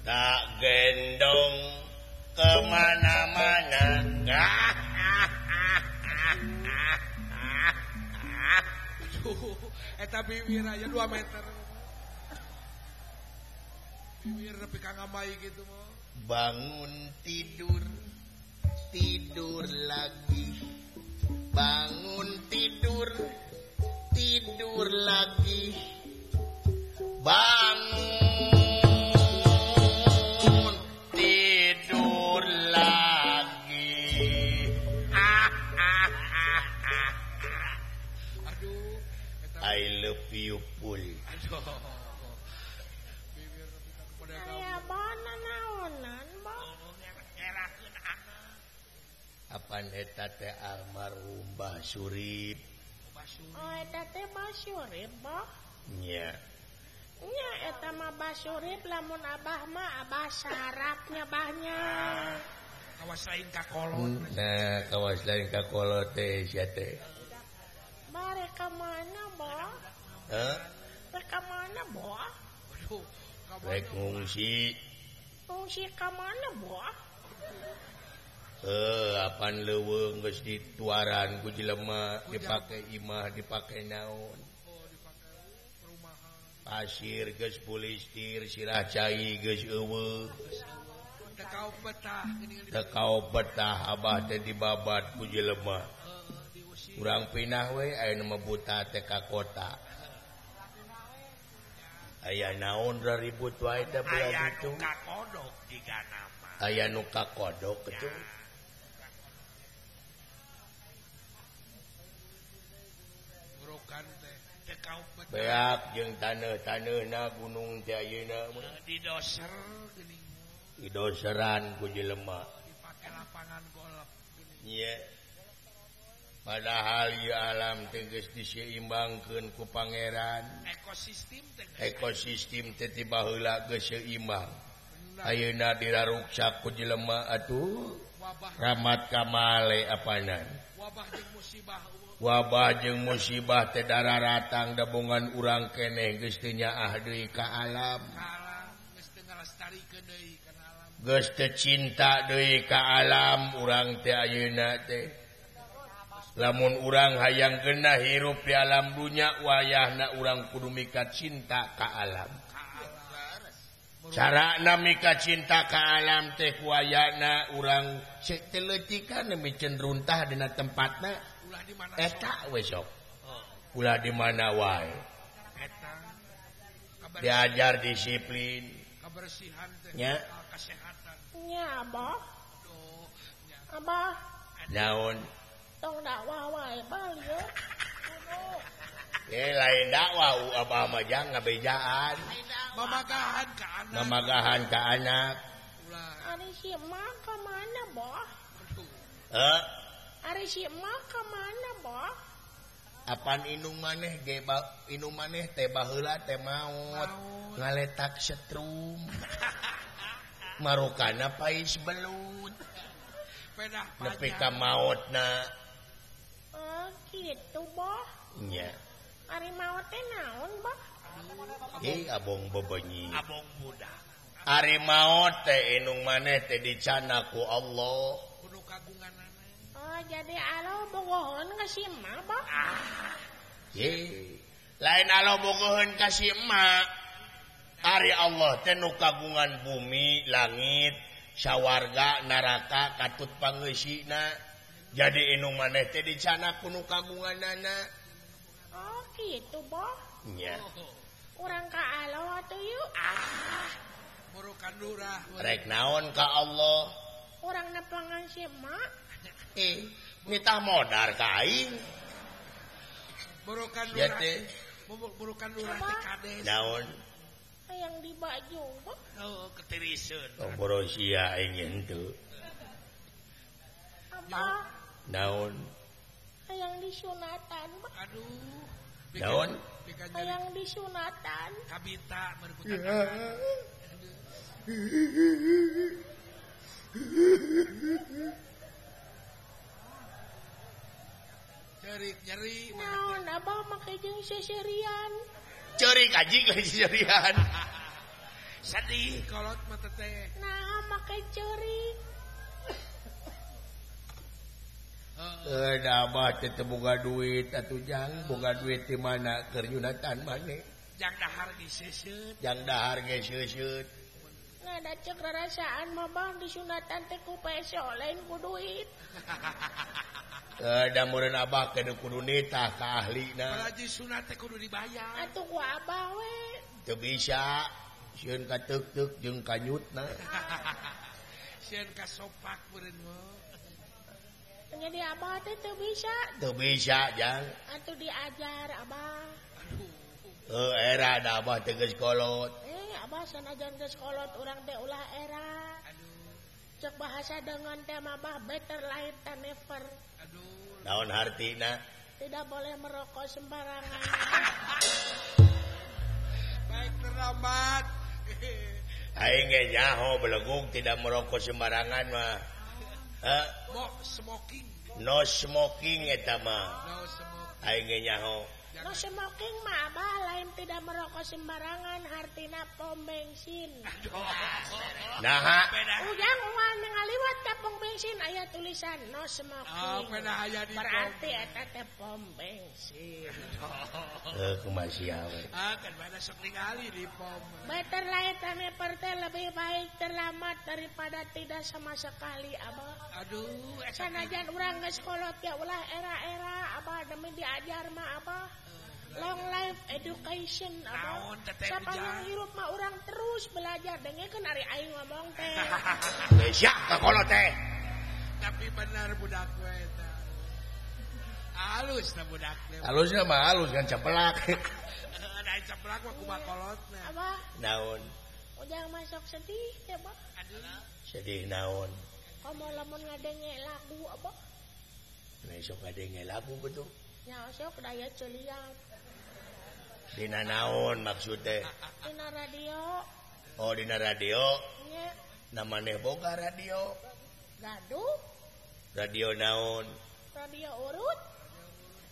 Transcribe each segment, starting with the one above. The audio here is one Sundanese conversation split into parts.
Tak gendong kemana-mana. Aduh, eta bibir aja 2 meter. Bibir nepi ka ngamai gitu mah. Bangun tidur, tidur lagi. Bangun tidur, tidur lagi. Bangun tidur lagi. Aduh, I love you pul. Aduh. Aya bona naonan, Bang? Apan eta teh almarhum Mbah Surip. Oh, eta teh Mbah Surip, Bang? Nya. Nya eta mah Mbah Surip lamun abah mah abah sarapnya bahnya. Kawas lain ka kolot. Nah, kawas lain ka kolot teh sia teh. Bare ka mana, Bah? Hah? Rek ka mana, Bah? Aduh, rek ngungsi. Ngungsi ka mana, Bah? Apan leuweung geus dituaran ku jelema dipake imah, dipake naon. Pasir geus pulistir, sirah cai geus eueuh. Teu kaopetah abah teh dibabat ku jelema. Urang pindah we aya nu mah buta teh ka kota. Aya naon raribut wae teh belah ditu. Aya nu kakodok jigana mah. Aya nu kakodok kitu. Beak jeung taneuh-taneuhna gunung teh ayeuna mah didoser geuning. Didoseran ku jelema. Dipake lapangan golf geuning. Nya. Padahal ieu alam teh geus diseimbangkeun ku pangeran. Ekosistem teh ekosistem teh ti baheula geus seimbang. Ayeuna diraruksak ku jelema atuh. Rahmat kamale apanan. Wabah jeung musibah. Wabah jeung musibah teh dararatang dabongan urang keneh geus teu nyaah deui ka alam. Geus teu ngalestarikeun deui kana alam. Geus teu cinta deui ka alam urang teh ayeuna teh. Lamun urang hayang genah hirup di alam dunya wayahna urang kudu mika cinta ka alam. Carana mika cinta ka alam teh wayahna urang seteletikan micen runtah dina tempatna. Eta we sok. Ulah di mana wae. Diajar disiplin, kebersihan teh, nya, kesehatan. Nya, Abah. Abah. Naon? Tong dakwah wae balik. Lain dakwah abah mah jang ngabejaan. Mamagahan ka anak. Mamagahan ka anak. Ari si emak ka mana, Bah? Heh? Ari si emak ka mana, Bah? Apan inung maneh ge inung maneh teh baheula teh maot ngaletak setrum. Marukana pais belut. Nepi ka maotna. Oh, kitu, Bah. Nya. Ari maot teh naon, Bah? Abong bebenyi. Abong budak. Ari maot teh inung maneh teh dicana ku Allah. Kudu kagunganana. Oh, jadi Allah bogoheun ka si emak, Bah? Ah. Lain Allah bogoheun ka si emak. Ari Allah teh nu kagungan bumi, langit, Sawarga neraka katut pangeusina. Jadi indung maneh teh dicana ku nu kagunganana. Oh kitu boh. Nya. Urang ka Allah atuh yuk. Ah, burukan lurah. Rek naon ka Allah? Urang nepangan si emak. Nitah modar ka aing. Burukan lurah. Burukan lurah teh kades. Naon? Hayang di baju boh. Oh, ketiriseun. Oh, boros sia aing henteu. Abah. Naon? Hayang disunatan. Aduh. Naon? Hayang disunatan. Kabita merebutan. Cerik nyeri. Naon abah make jeung seserian. Cerik aji ge seserian. Sedih kolot mah teh. Nah, make cerik. Da abah teh teu boga duit atuh jang, boga duit di mana keur nyunatan maneh. Jang dahar ge seuseut. Jang dahar ge seuseut. Nah, da ceuk rarasaan mah bang disunatan teh ku peso lain ku duit. Da meureun abah teh kudu nitah ka ahlina. Balaji sunat teh kudu dibayar. Atuh ku abah we. Teu bisa, sieun ka teuk-teuk jeung kanyutna. Sieun ka sopak meureun mah. Jadi abah teh teu bisa. Teu bisa jang. Atuh diajar abah. Aduh. Era da abah teh geus kolot. Abah sanajan geus kolot urang teh ulah era. Aduh. Cek bahasa dengan teh abah better late than never. Aduh. Naon hartina? Tidak boleh merokok sembarangan. Baik terlambat. Aing ge nyaho belegug tidak merokok sembarangan mah. Hah? No smoking. No smoking eta mah. No smoking. Aing ge nyaho. No smoking mah abah lain tidak merokok sembarangan hartina pom bensin. Naha. Ujang uang ngaliwat ka pom bensin aya tulisan no smoking. Oh, aya di berarti eta teh pom bensin. Kumaha sia we. Ah, kan mana sok ningali di pom. Better late than never teh lebih baik terlambat daripada tidak sama sekali abah. Aduh, sanajan urang geus kolot ya ulah era-era abah demi diajar mah abah. Long life education abah. Sapanjang hirup mah urang terus belajar. Dengekeun ari aing ngomong teh. Geus ka kolot teh. Tapi benar budak we eta. Halus na budak teh. Halusna mah halus kan capelak. Da capelak mah kumaha kolotna. Abah. Naon? Ujang masuk sedih teh, Abah. Aduh. Sedih naon? Komo lamun ngadenge lagu abah. Nah sok ngadenge lagu betul. Nya sok daya celian. Dina naon maksud teh? Dina radio. Oh dina radio. Nya. Namanya boga radio. Gaduh. Radio naon? Radio urut.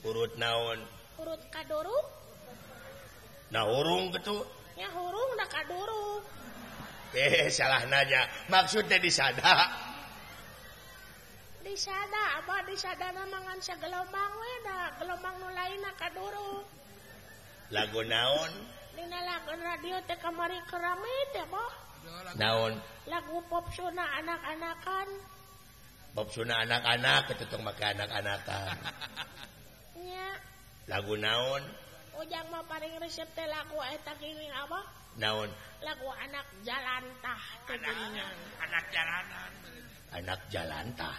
Urut naon? Urut kadurung. Nah hurung gitu. Nya hurung da kadurung. Salah nanya. Maksudnya disada. Disada abah disadana mangan sagelombang we da gelombang nu lainna kadurung. Lagu naon? Dina lagu radio teh kamari kerame teh boh. Naon? Lagu pop suna anak-anakan. Pop suna anak-anak kitu tong make anak-anakan. Nya. Lagu naon? Ujang mah paling resep teh lagu eta geuning abah. Naon? Lagu anak jalantah teh geuningan. Anak jalanan. Anak jalantah.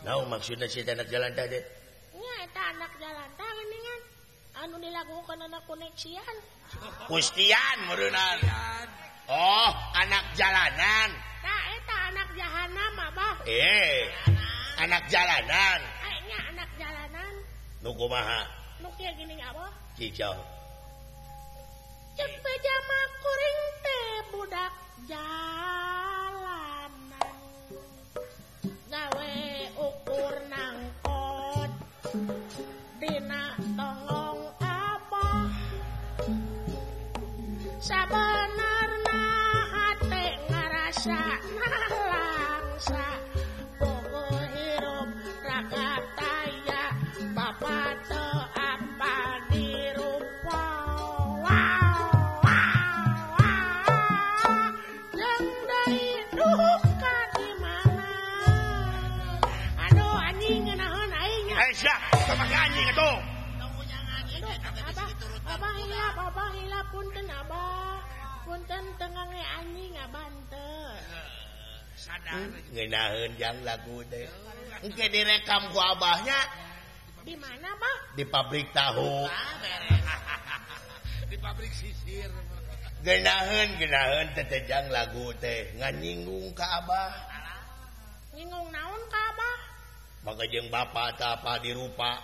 Naon maksudna si anak jalantah teh? Nya eta anak jalantah geuningan. Anu dilakukan anak koneksian. Kustian meureunnan. Oh, anak jalanan. Tah eta anak jahanam abah. Anak jalanan. Nya anak jalanan. Nu kumaha? Nu kieu geuning abah. Cicau. Cek beja mah kuring teh budak jalanan. Gawe ukur nangkot. Dina tongong abah. Sabenarna hate ngarasa nalangsa. Bogo hirup raga taya bapa teu apa dirupa. Wow, wow, wow. Jeung deui sia. Tong make anjing atuh. Abah, abah hilap, abah hilap punten abah. Punten teu ngange anjing abah henteu. Sadar ngeunaheun jang lagu teh. Engke direkam ku abahnya. Di mana, Bah? Di pabrik tahu. Di pabrik sisir. Geunaheun teh jang lagu teh nganyinggung ka abah. Nyinggung naon ka abah? Maka jeung bapa teh apa dirupa.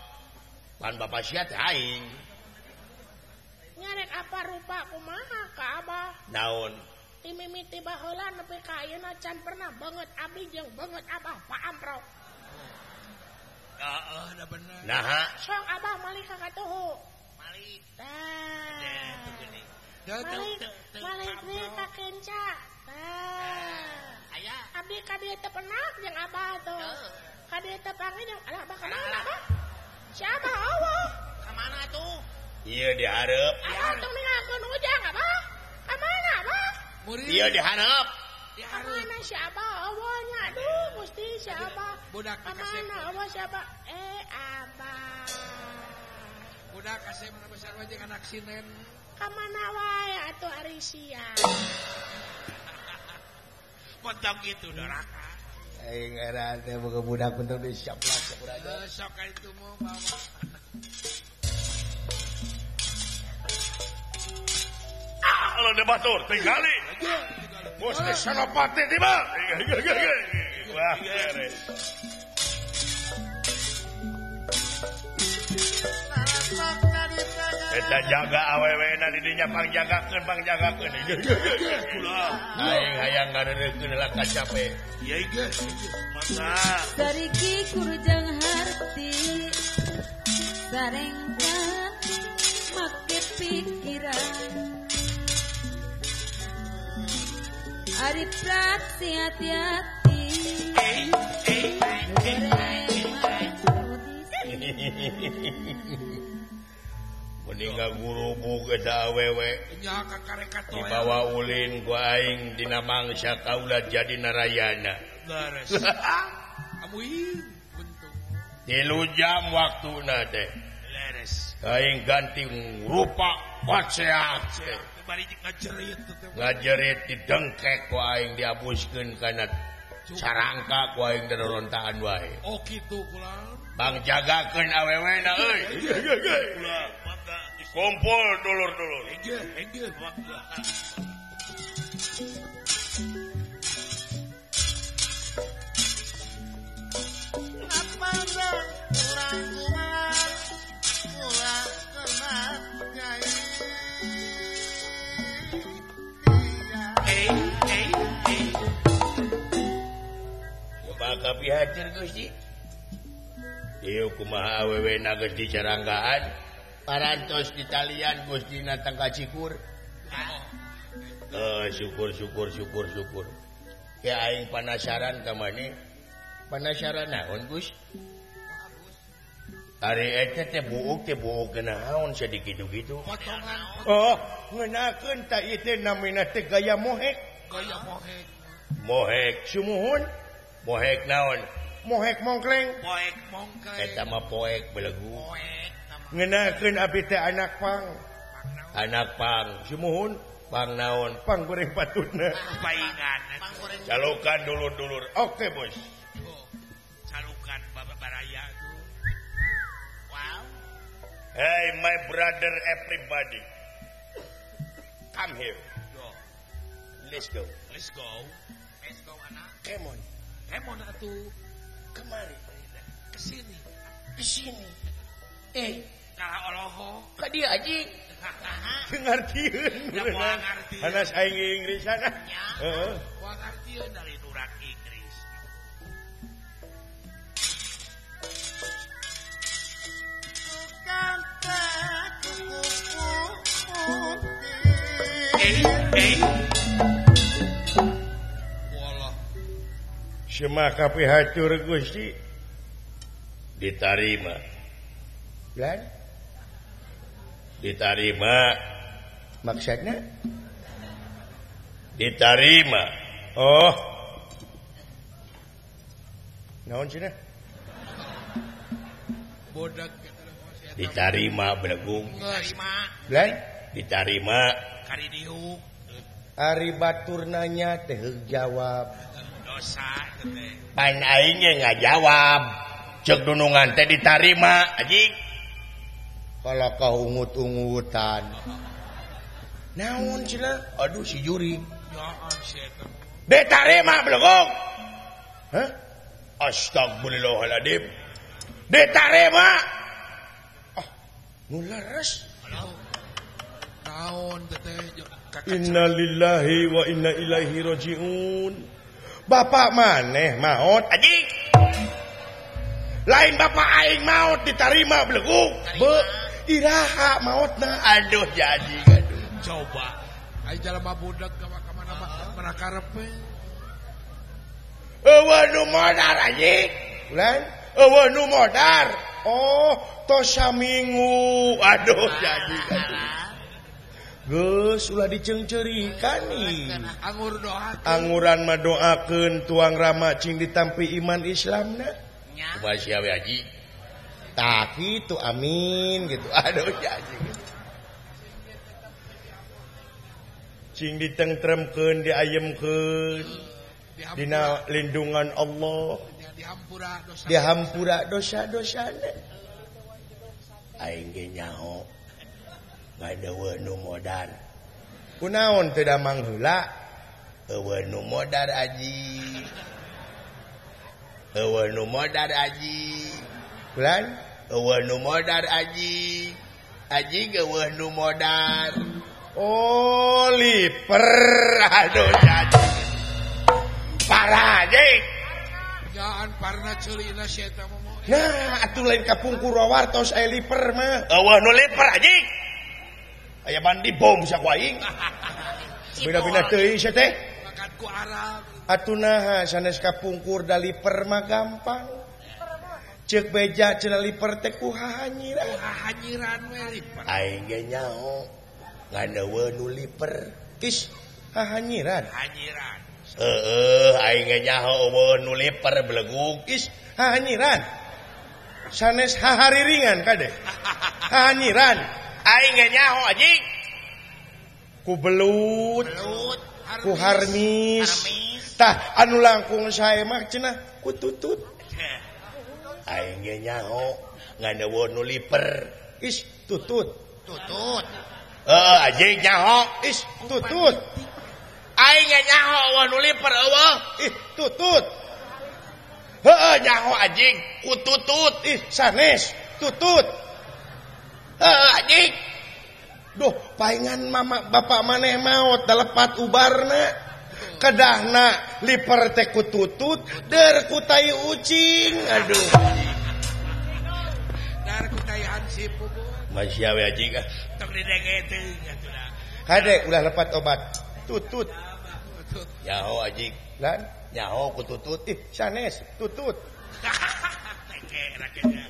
Pan bapa sia teh aing. Nyarek apa rupa kumaha ka abah? Naon? Ti mimiti baheula nepi ka ayeuna can pernah banget abdi jeung banget abah paamprok. Heeh, da bener. Naha? Sok abah malik ka katuhu. Malik. Tah. Malik deui ka kenca. Tah. Aya. Abdi ka dieu teu penak jeung abah tuh. Ka dieu teu panggil jeung alah abah ka mana abah? Siapa awah? Ka mana tuh? Ieu dihareup. Abah tong ninggalkeun ujang abah. Ka mana abah? Ieu dihareup. Ka mana si abah awahnya? Aduh, Gusti si abah. Budak ka mana awah si abah? Eh abah. Budak kasep mana besar wae jeung anak sinen. Ka mana wae atuh ari sia. Potong gitu doraka. Aing era teh boga budak bentuk di siap-siap sakurada. Sok ka itu mau bawa. Ah, lo debatur tinggali. Bos teh Senopati tiba. Wah, beres. Eta jaga awewena di dinya pangjagakeun pangjagakeun. Aing hayang ngareureukkeun heula kacape. Ieu ge. Mangga. Sariki kurjang harti sarengkan make pikiran. Ari praksi hati-hati. Meninggal guru buka awewe dibawa ulin ku aing dina mangsa kaula jadi narayana. 3 jam waktuna teh. Aing ganti rupa koceak teh. Ngajerit didengkek ku aing diabuskeun kana sarangka ku aing darontaan wae. Oh kitu kula. Bang jagakeun awewena euy. Kumpul dulur-dulur. Hege mangga. Bakal pihatur Gusti. Ieu kumaha awewena geus dicaranggaan. Parantos di talian Gustina tangka cikur. Syukur syukur syukur syukur. Ya aing panasaran ka maneh. Panasaran naon Gus? Ari eta teh buuk naon saeutik kitu-kitu. Potongan. Oh, ngeunakeun ta ieu teh namina teh gaya mohek. Gaya mohek. Mohek sumuhun. Mohek naon? Mohek mongkleng. Poek mongkleng. Eta mah poek belegu. Ngenakeun abdi teh anak pang. Anak pang sumuhun, pang naon? Pang goreng patutna. Paingan. Calukan dulur-dulur. Oke, Bos. Oh, calukan Bapak Baraya tuh. Wow. Hey my brother everybody. Come here. Go. Let's go. Let's go. Let's go anak. Come on. Come on atuh. Kemari. Kesini. Kesini. Kalah oloho. Ka dia anjing. Teu ngartieun. Hanas aing Inggrisan. Heeh. Moal ngartieun dari urang Inggris. Walah. Semaka pihatur Gusti ditarima. Lan ditarima maksudnya ditarima. Oh, naon cenah? Bodag ditarima belegung. Lain ditarima kari diuk. Ari batur nanya teh jawab. Dosa teh. Pan aing ge ngajawab. Ceuk dunungan teh ditarima anjing. Kalau kau ungut-ungutan. Naon cenah? Aduh si juri. Ditarima belegung. Hah? Astagfirullahaladzim. Ditarima. Ah, nu leres. Naon teh? Innalillahi wa inna ilaihi rajiun. Bapak maneh maot anjing. Lain bapak aing maot ditarima belegung. Be iraha maotna. Aduh jadi aduh. Coba aing jalma budak ka mana mana karepe. Eueuh nu modar anjing. Ulan eueuh nu modar. Oh, tos saminggu. Aduh jadi aduh. Geus ulah diceungceurikan nih. Angur doakeun. Anguran mah doakeun tuang rama cing ditampi iman Islamna. Kumaha sia we haji? Tah kitu amin gitu. Aduh jadi. Cing ditengtremkeun, diayemkeun dina lindungan Allah. Dihampura dosa. Dihampura dosa-dosana. Aing ge nyaho. Eueuh nu modar. Kunaon teu damang heula? Eueuh nu modar aji. Eueuh nu modar aji. Bulan? Eueuh nu modar aji. Aji eueuh nu modar. Oh, liper. Aduh jadi. Parah anjing. Jangan parna ceulina si eta mah. Nah, atuh lain kapungkur wartos aya liper mah. Eueuh nu liper anjing. Aya mandi bom sia ku aing. Beda-beda teuing sia teh. Makan ku Arab. Atuh naha sanes kapungkur da liper mah gampang. Ceuk beja cenah liper teh ku hahanyiran. Ku hahanyiran we liper. Aing ge nyaho ngan eueuh nu liper. Kis hahanyiran. Hanyiran. Heeh, aing ge nyaho eueuh nu liper belegug. Kis hahanyiran. Sanes hahariringan kade. Hahanyiran. Aing ge nyaho anjing. Ku belut, ku harmis. Tah anu langkung sae mah cenah ku tutut. Aing ge nyaho ngan eueuh nu liper. Is tutut. Tutut. Heeh anjing nyaho is tutut. Aing ge nyaho eueuh nu liper eueuh. Ih tutut. Heeh nyaho anjing ku tutut. Ih sanes tutut. Anjing. Duh, paingan mama bapak maneh maot dalepat ubarna. Kedahna liper teh ku tutut, der ku tai ucing. Aduh. Dar ku tai hansip Masya we anjing ah. Tong didenge teuing atuh da. Kade ulah lepat obat. Tutut. Nyaho anjing. Lan nyaho ku tutut. Ih, sanes tutut. Teke rakenya.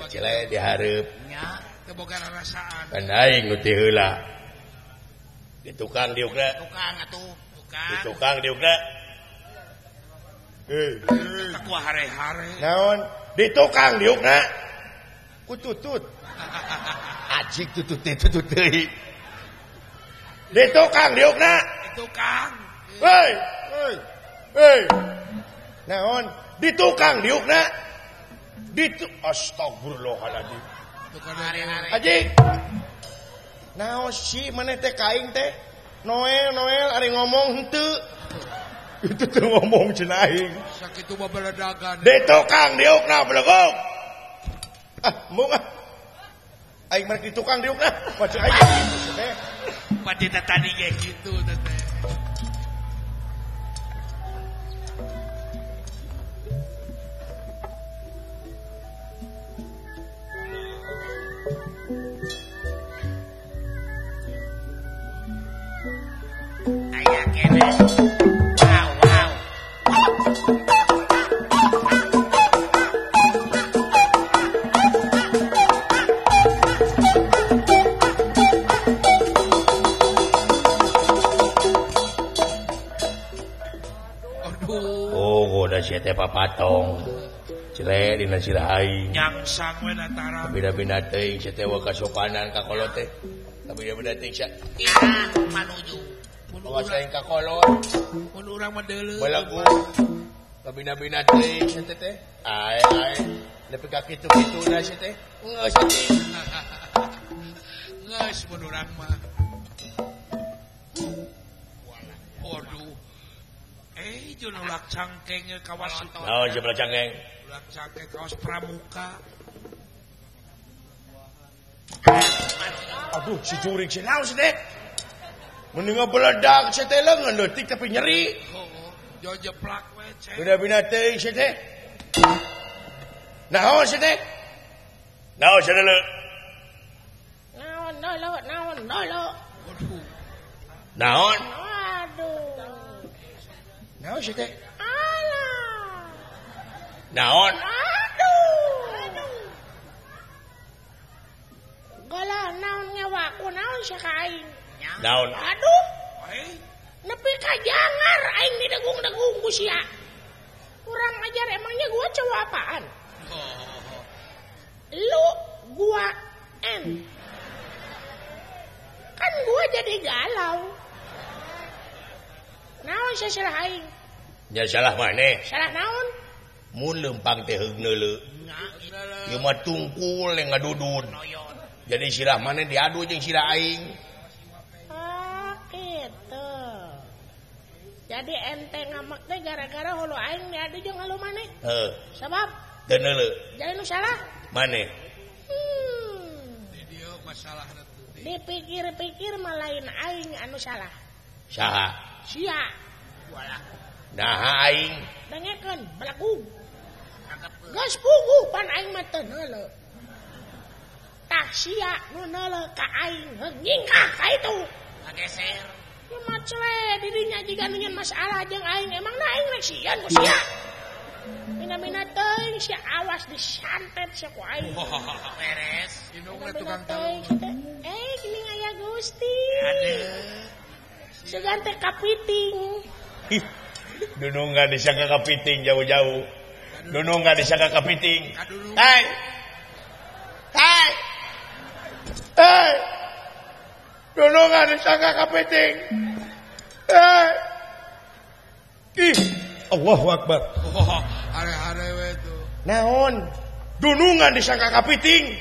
Cile dihareup. Nya. Teu boga rarasaan. Kan aing nu teu heula. Di tukang diukna. Tukang atuh, tukang. Di tukang diukna. Hei, ku hare-hare. Naon? Di tukang diukna. Ku tutut. Ajik tutut teh tutut deui. Di tukang diukna. Di tukang. Hei, hei. Hei. Naon? Di tukang diukna. Di astagfirullahaladzim. Anjing. Naon si maneh teh ka aing teh? Noel Noel ari ngomong henteu. Itu teh ngomong cenah aing. Sakitu babeledagan. Di tukang diukna belegog. Ah, mung ah. Aing mah di tukang diukna. Baca aing teh. Pati tadi ge kitu teh. Wow, wow. Oh, udah sia teh papatong. Cere dina sirah aing. Nyangsang we tara. Beda-beda teuing sia teh kasopanan ka kolot teh. Beda-beda teuing sia. Ina manuju. Awas aing ka kolot. Mun urang mah deuleu. Balagu. Bina-bina teuing sia teh. Ae ae. Nepi ka kitu-kituna sia teh. Geus atuh. Geus mun urang mah. Waduh. Jeung ulak cangkeng kawas itu. Naon jeung ulak cangkeng? Ulak cangkeng kawas pramuka. Aduh, si jurig si naon si teh? Mending ngabeledak si teh leungeun leutik tapi nyeri. Heeh, jo jeplak we cek. Bina-bina teuing si teh. Naon si teh? Naon si deuleu? Naon deuleu, naon deuleu. Waduh. Naon? Waduh. Naon sih teh? Alah. Naon? Aduh. Gola naon nyawaku naon sia ka aing? Naon? Aduh. Nepi ka jangar aing didegung-degung ku sia. Kurang ajar emangnya gua cowok apaan? Lu gua N. Kan gua jadi galau. Naon sia salah aing? Nya salah maneh. Salah naon? Mun leumpang teh heug neuleu. Ieu mah tungkul yang ngadudun. Jadi sirah maneh diadu jeung sirah aing. Oh, gitu. Jadi ente ngamek teh gara-gara hulu aing diadu jeung halu maneh. Heeh. Sabab teu neuleu. Jadi nu salah? Maneh. Di dieu masalahna teh. Dipikir-pikir mah lain aing anu salah. Saha? Sia. Nah aing dengekeun belagu. Geus puguh pan aing mah teu neuleu. Tah sia nu neuleu ka aing heung nyingkah ka itu. Ngageser. Ieu mah cele di dinya jiga nu nyeun masalah jeung aing. Emangna aing rek sieun ku sia. Mina-mina teuing sia awas disantet sia ku aing. Beres. Indungna tukang talung. Geuning aya Gusti. Aduh. Segan teh kapiting. Dunungan disangka kapiting jauh-jauh. Dunungan disangka kapiting. Hai. Hai. Hai. Dunungan disangka kapiting. Hai. Ih, Allahu Akbar. Hare-hare we tuh. Naon? Dunungan disangka kapiting.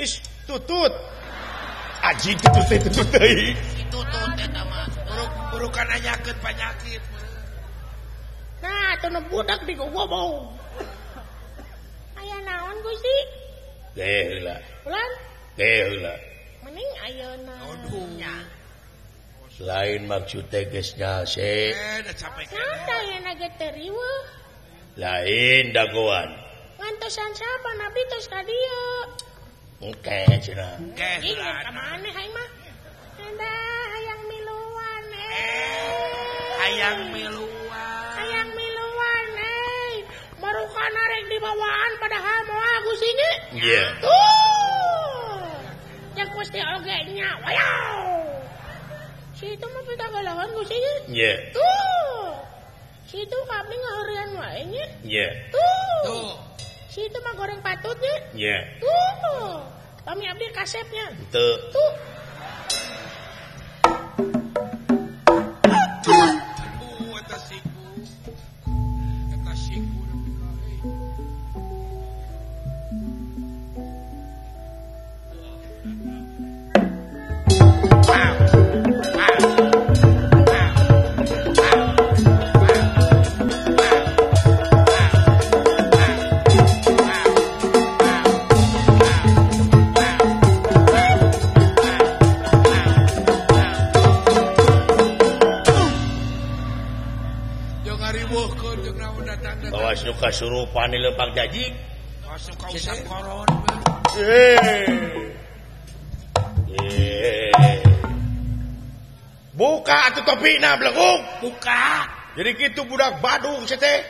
Is tutut. Aji tutut teh tutut deui. Tutut eta mah. Burukan nanyakeun panyakit. Nah, atuh nu budak digogobong. Aya naon Gusti? Teh heula. Ulan? Teh heula. Mending ayeuna. Aduh. Lain maksud teh geus nyase. Da capek. Naon tah ayeuna ge teh riweuh? Lain dagoan. Ngantosan sapa nabi tos ka dieu? Engke cenah. Engke. Ih, ka maneh aing mah? Endah hayang miluan Hayang miluan. Hayang miluan Marukan arek dibawaan padahal moal Gusti ge. Iya. Tuh. Yang Gusti oge nya. Wayaw. Si itu mah pitagalahan Gusti ge. Iya. Tuh. Si itu kami ngaheureuan wae nya. Iya. Tuh. Tuh. Si itu mah goreng patut nya. Iya. Tuh. Kami abdi kasepnya. Tuh. Tuh. Eta siku. Eta siku. Awas nu kasurupan di lempang jajik. Masuk ka usap koron. Buka atuh topina bleguk. Buka. Jadi kitu budak Badung sia teh.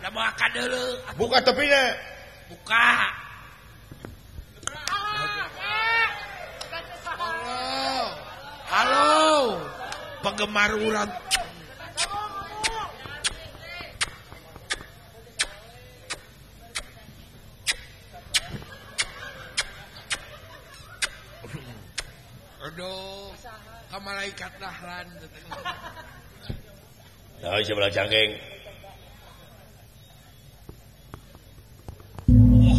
Lah moal ka deuleu. Buka topina. Buka. Halo. Halo. Penggemar urang. Ka malaikat dahlan. Nah, sebelah cangkeng.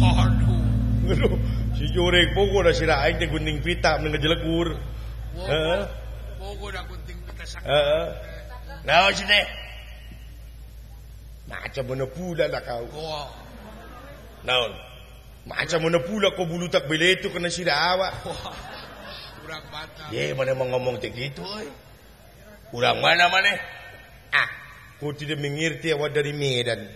Waduh. Aduh, si jurig pogo da sira aing teh gunting pita mun ngejelegur. Heeh. Pogo da gunting pita sakit. Heeh. Naon sih teh? Macam mana pula lah kau. Wah. Naon? Macam mana pula kau bulu tak beletu kena sira awak. Wah. Urang Batak. Ye, mana mau ngomong teh gitu euy. Urang mana maneh? Ah, kau tidak mengerti awak dari Medan.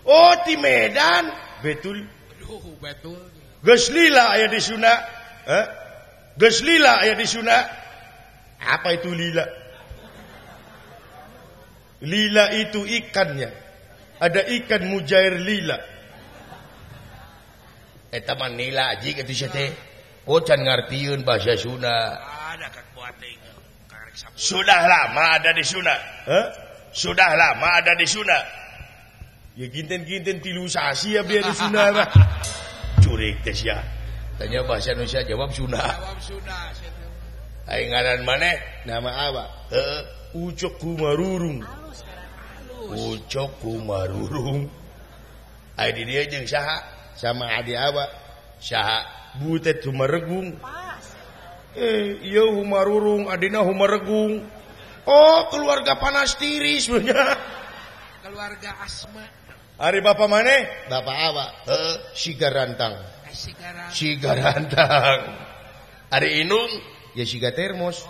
Oh, di Medan. Betul. Aduh, betul. Geus lila aya di Sunda. Hah? Geus lila aya di Sunda. Apa itu lila? Lila itu ikannya. Ada ikan mujair lila. Eta mah nila anjing atuh sia teh. Oh, can ngartieun bahasa Sunda. Ada kakuating. Sudah lama ada di Sunda. Hah? Sudah lama ada di Sunda. Ya kinten-kinten tilu sasi ya biar di Sunda mah. Curik teh sia. Tanya bahasa Indonesia jawab Sunda. Jawab Sunda. Aing ngaran maneh? Nama apa? Heeh. Ucok Kumarurung. Ucok Kumarurung. Aing di dieu jeung saha? Sama adi abah. Saha? Butet Humaregung. Eh, ieu Humarurung, adina Humaregung. Oh, keluarga panas tiris nya. Keluarga Asma. Ari bapak maneh? Bapak apa? Heeh, siga rantang. Siga rantang. Ari inung? Ya siga termos.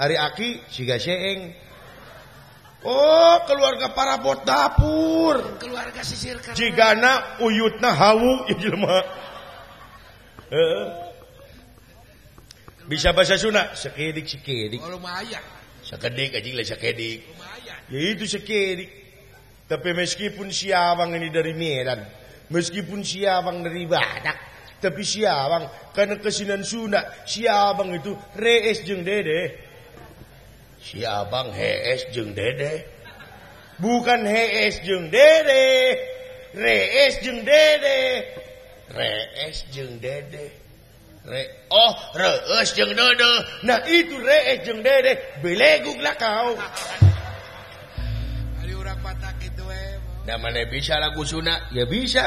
Ari aki siga seeng. Oh, keluarga parabot dapur. Keluarga sisir kerang. Jigana uyutna hawu ieu jelema. Heeh. Bisa bahasa Sunda? Sekedik sekedik. Oh, lumayan. Sekedik anjing lah sekedik. Lumayan. Ya itu sekedik. Tapi meskipun si abang ini dari Medan, meskipun si abang dari Batak, tapi si abang karena kesinan Sunda, si abang itu rees jeung dede. Si abang hees jeung dede. Bukan hees jeung dede, rees jeung dede. Rees jeung dede. Re oh, rees jeung dede. Nah itu rees jeung dede, belegug lah kau. Ari urang Batak itu Nah mana bisa lagu Sunda? Ya bisa.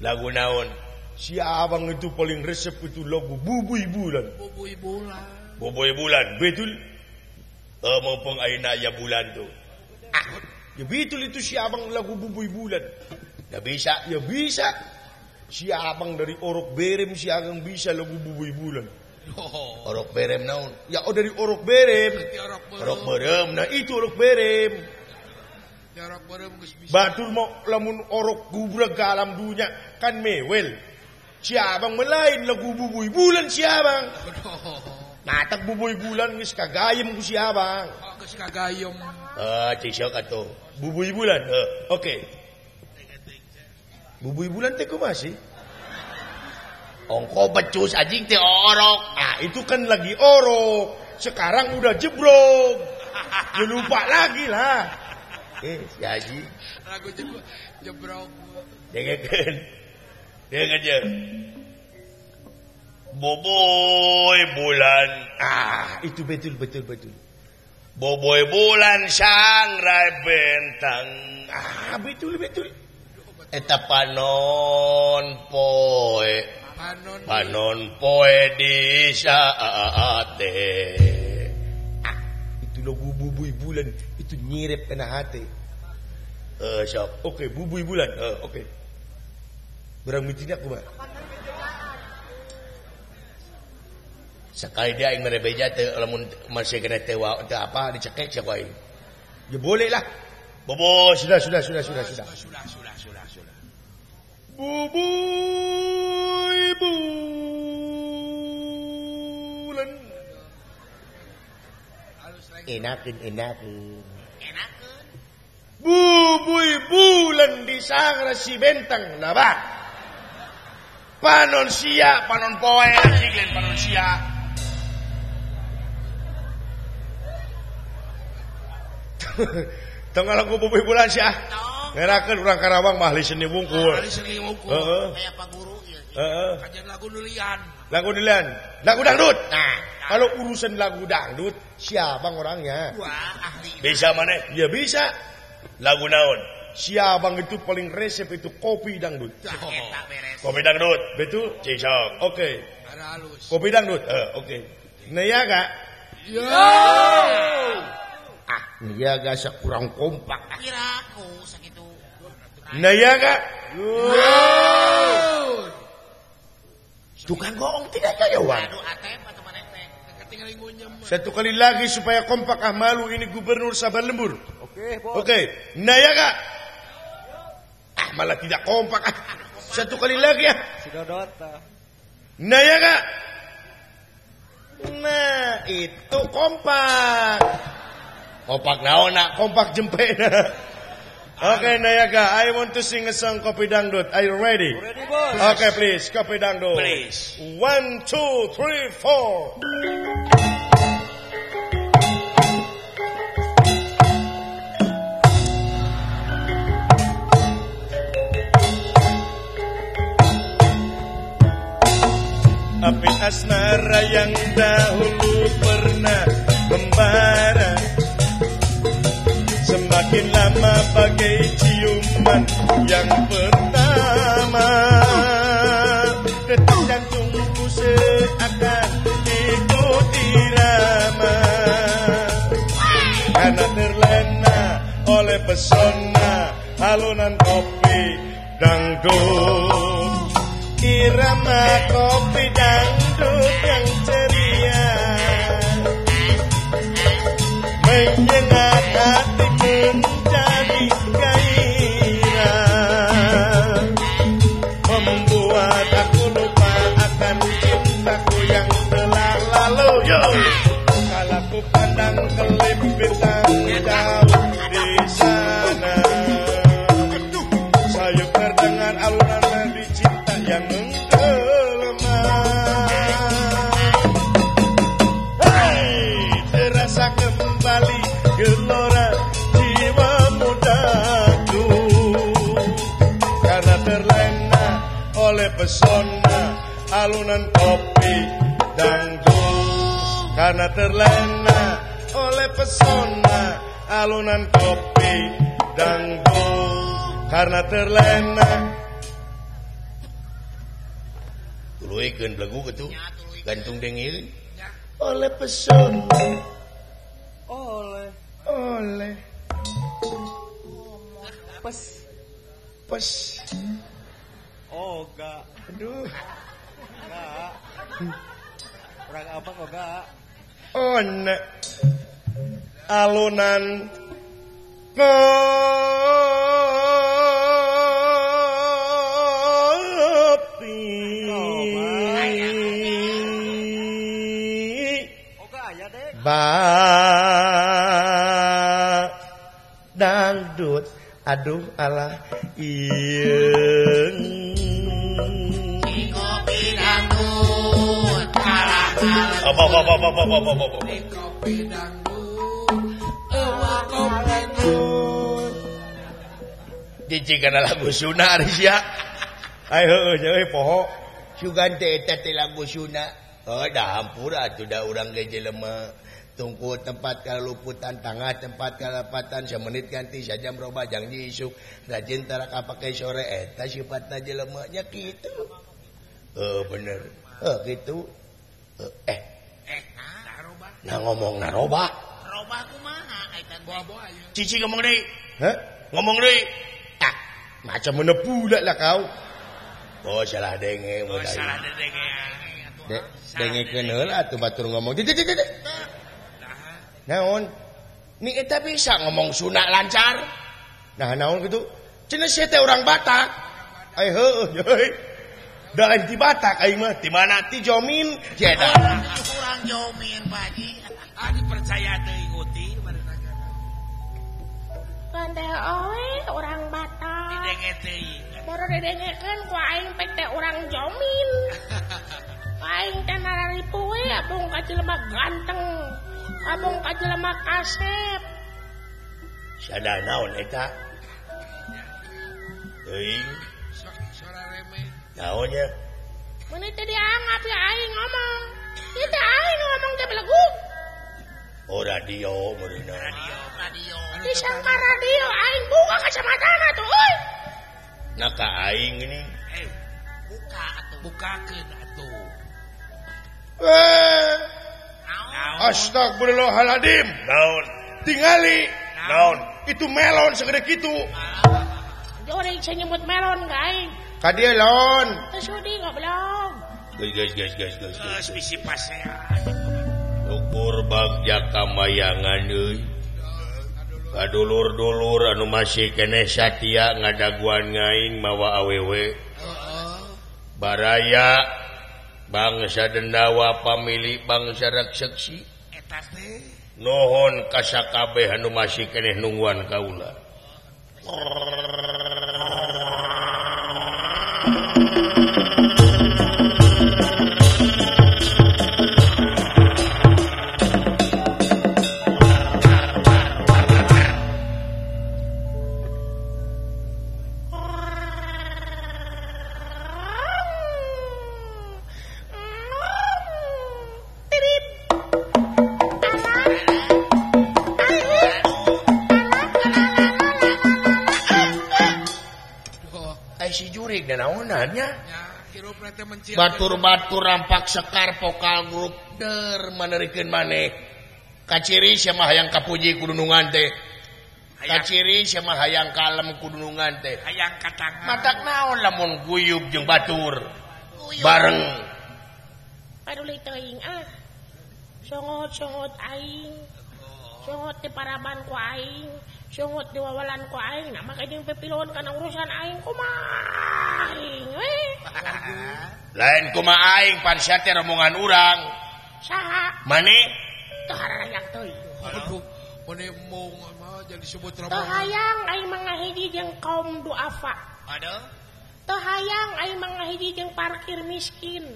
Lagu naon? Si abang itu paling resep itu lagu Bubuy Bulan. Bubuy Bulan. Bubuy Bulan, betul. Mumpung ayeuna aya bulan tuh. Ah, ya betul itu si abang lagu Bubuy Bulan. Ya bisa, ya bisa. Si abang dari Orok Berem si abang bisa lagu Bubuy Bulan. Oh. Orok Berem naon? Ya oh dari Orok Berem. Orok Berem. Nah itu Orok Berem. Orok Berem geus bisa. Batur mau lamun orok gubreg ke alam dunya kan mewel. Si abang melain lagu Bubuy Bulan si abang. Matak Bubuy Bulan geus kagayem ku si abang. Oh, geus kagayem. Cik sok atuh. Bubuy Bulan. Oke. Bubuy Bulan teh kumaha sih? Ongko becus anjing teh orok. Ah, itu kan lagi orok. Sekarang udah jebrok. Ya lupa lagi lah. Si haji. Lagu jebrok. Dengekeun. Dengekeun. Boboy Bulan. Ah, itu betul betul betul. Boboy Bulan sangrai bentang. Ah, betul betul. Eta panon poe. Panon poe di saate. Ah, itu lagu Bubuy Bulan itu nyirep kena hati. Sok. Oke, Bubuy Bulan. Oke. Berang mitina kumaha? Sekali dia aing merebeja teu lamun masih kena teu teu apa dicekek sia ku aing. Ya boleh lah. Bobo sudah sudah sudah sudah sudah. Sudah sudah sudah sudah. Bubuy Bulan. Enakeun enakeun. Enakeun. Bubuy Bulan di sangra si bentang nah bah. Panon sia, panon poe anjing lain panon sia. Tengah lagu Bubuy Bulan sih ah. Ngerakeun urang Karawang mah ahli seni wungkul. Ahli seni wungkul. Heeh. Kayak Pak Guru ieu. Heeh. Kajian lagu nulian. Lagu Dilan, lagu dangdut. Nah, kalau urusan lagu dangdut, siapa orangnya? Wah, ahli. Bisa mana? Ya bisa. Lagu naon? Siabang itu paling resep itu kopi dangdut. Oh. Kopi dangdut, betul? Cisok. Oke. Kopi dangdut. Oke. Niaga. Yo. Ah, niaga sekurang kompak. Kira aku sakitu. Niaga. Yo. Tukang goong tidak kaya uang. Satu kali lagi supaya kompak, ah malu ini Gubernur Sabar Lembur. Oke, bos. Oke, Nayaga. Ah malah tidak kompak. Ah. Satu kali lagi ya. Si Dodot. Nayaga. Nah, itu kompak. Kompak naon nak? Kompak jempe. Oke, Nayaga, I want to sing a song Kopi Dangdut. Are you ready? Ready, boss. Okay, please, Kopi Dangdut. Please. 1, 2, 3, 4. Api asmara yang dahulu pernah membara, semakin lama bagai ciuman yang pertama. Detak jantungku seakan ikut irama, karena terlena oleh pesona alunan kopi dangdut. Irama kopi dangdut yang ceria menyengat hati menjadi gairah, membuat aku lupa akan cintaku yang telah lalu. Yo, kalau ku pandang kelip bintang jauh di sana, sayup terdengar alunan merdu cinta yang menggelema. Hey, terasa kembali gelora jiwa mudaku, karena terlena oleh pesona alunan kopi dangdut. Karena terlena oleh pesona alunan kopi dangdut. Karena terlena. Tuluikeun belegu kitu, gantung dengil oleh pesona. Oleh oleh pes pes oga. Aduh, enggak. Orang abang oga. One alunan kopi. Oga aya deh. Ba dangdut, aduh alah ieung. Kopi dangdut, alah alah. Apa apa apa apa apa apa. Kopi dangdut, eueuh kopi dangdut. Dicigana lagu Sunda ari sia. Ai heueuh nya euy poho. Sugan teh eta teh lagu Sunda. Oh dah hampura atuh da urang ge jelema. Tungku tempat kaluputan tangah tempat kalapatan semenit ganti sajam roba janji isuk rajin tara kapake sore eta sifatna jelema nya kitu. Bener. Kitu. Nah ngomong naroba. Roba kumaha kaitan boa-boa ieu. Cici ngomong deui. Hah? Ngomong deui. Ah, macam mana pula lah kau. Oh salah denge. Oh salah denge. Dengekeun heula atuh batur ngomong. Naon? Ni eta bisa ngomong Sunda lancar. Nah naon kitu? Cenah sia teh urang Batak. Ai heueuh euy. Da lain ti Batak aing mah. Ti mana? Ti Jomin. Sia eta. Urang Jomin Pak Haji. Ah dipercaya teh ikuti Pandai oe urang Batak. Didenge teuing. Baru didengekeun ku aing pek teh urang Jomin. Aing teh nararipu we abong ka jelema ganteng. Abong ka jelema kasep. Sada naon eta? Teuing. Sora remeh. Naon nya? Mun teu dianggap ya aing ngomong. Ieu teh aing ngomong teh belegug. Oh radio meureunna. Radio, radio. Disangka radio aing buka kacamatana tuh euy. Nah ka aing ini. Buka atuh, bukakeun atuh. Astagfirullahaladzim. Naon? Tingali. Naon? Itu melon segede kitu. Joreng saya nyebut melon ka aing. Ka dieu lon. Teu sudi goblok. Guys guys guys guys. Geus bisi pasean. Ukur bagja kamayangan euy. Kadulur-dulur anu masih keneh satia ngadaguan ngaing mawa awewe. Baraya bangsa Dendawa pamili bangsa Rakseksi. Eta teh nuhun ka sakabeh anu masih keneh nungguan kaula. Batur-batur rampak sekar vokal grup der manerikeun maneh. Kaciri sia mah hayang kapuji kudunungan teh. Kaciri sia mah hayang kalem kudunungan teh. Hayang katangan. Matak naon lamun guyub jeung batur. Bareng. Paduli teuing ah. Songot-songot aing. Songot di paraban ku aing. Songot di wawalan ku aing. Nah maka jeung pepilon kana urusan aing kumaha aing we. Lain kumaha aing pan sia teh rombongan urang. Saha? Maneh? Teu harayang teuing. Aduh, maneh embung mah jadi sebut rombongan. Teu hayang aing mah ngahiji jeung kaum duafa. Aduh. Teu hayang aing mah ngahiji jeung parkir miskin.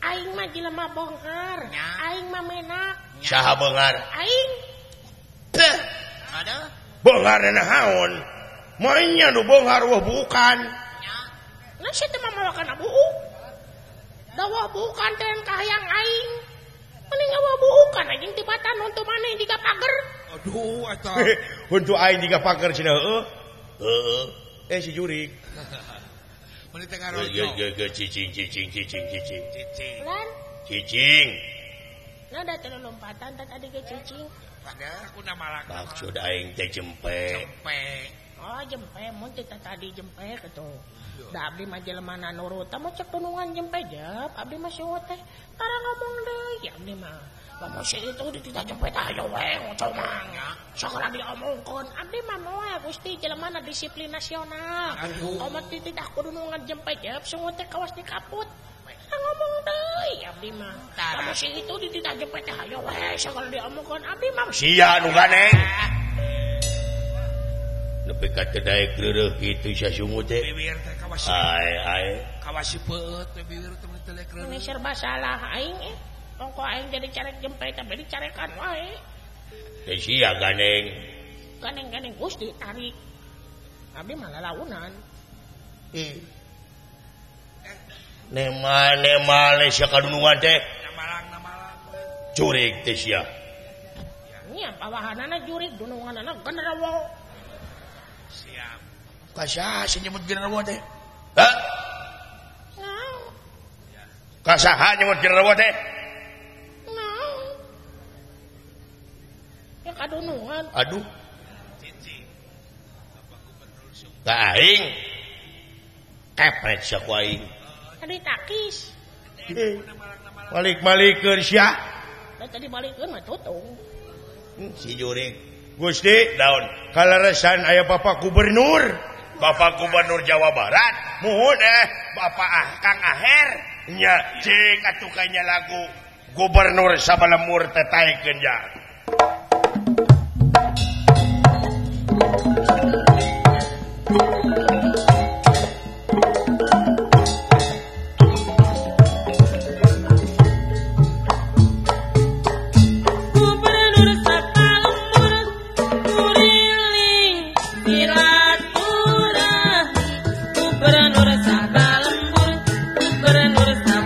Aing mah jelema beunghar. Aing mah menak. Saha beunghar? Aing. Teh. Aduh. Beunghar naon? Moalnya nu beunghar wah bukan. Nah sia teh mah mawa kana buuk. Da wah bukan teh kahayang aing. Mending wah buukan anjing tibatan huntu maneh jiga pager. Aduh eta. Huntu aing jiga pager cenah heueuh. Heueuh. Si jurik. Meni teh ngarojo. Ge cicing cicing cicing cicing. Cicing. Lan cicing. Nah da teh lompatan teh tadi ge cicing. Padahal aku namalang. Maksud aing teh jempe. Jempe. Oh jempe mun teh tadi jempe kitu. Da abdi mah jelema na nurut tah cek dunungan jempe jep abdi mah sieu teh tara ngomong deui abdi mah. Lamun si itu dititah jempe teh hayo we ngocok mah. Sagala diomongkeun abdi mah moal Gusti jelema na disiplin nasional. Omat dititah kudunungan jempe jep sungut teh kawas dikaput. Tara ngomong deui abdi mah. Lamun si itu dititah jempe teh hayo we sagala diomongkeun abdi mah sia nu ganeng. Nepi ka teu daek reureuh kitu sia sungut teh. Bibir teh kawas. Ae ae. Kawas peueut teh bibir teh mun teu daek reureuh. Ini serba salah aing eh. Ongko aing jadi carek jempe tapi dicarekan wae. Teh sia ganeng. Ganeng-ganeng Gusti tarik. Abdi mah lalaunan. Ih. Nema nema le sia kadunungan teh. Namalang namalang. Jurig teh sia. Nya pawahanana jurig dununganana genderuwo. Siap. Kasaha sih nyebut genderuwo teh? Hah? Naon? Kasaha nyebut genderuwo teh? Naon? Ya kadunungan. Aduh. Cicing. Bapak Gubernur Sumber. Ka aing. Kepret sia ku aing. Tadi takis. Balik-balikeun sia. Da tadi balikeun mah tutung. Si jurig. Gusti daun kaleresan aya Bapak Gubernur. Bapak Gubernur Jawa Barat. Muhun Bapak Kang Aher. Nya cing atuh kanya lagu Gubernur sabalemur teh taekeun ja. Gubernur sabalembur kuriling silaturahmi. Gubernur sabalembur, gubernur sabalembur.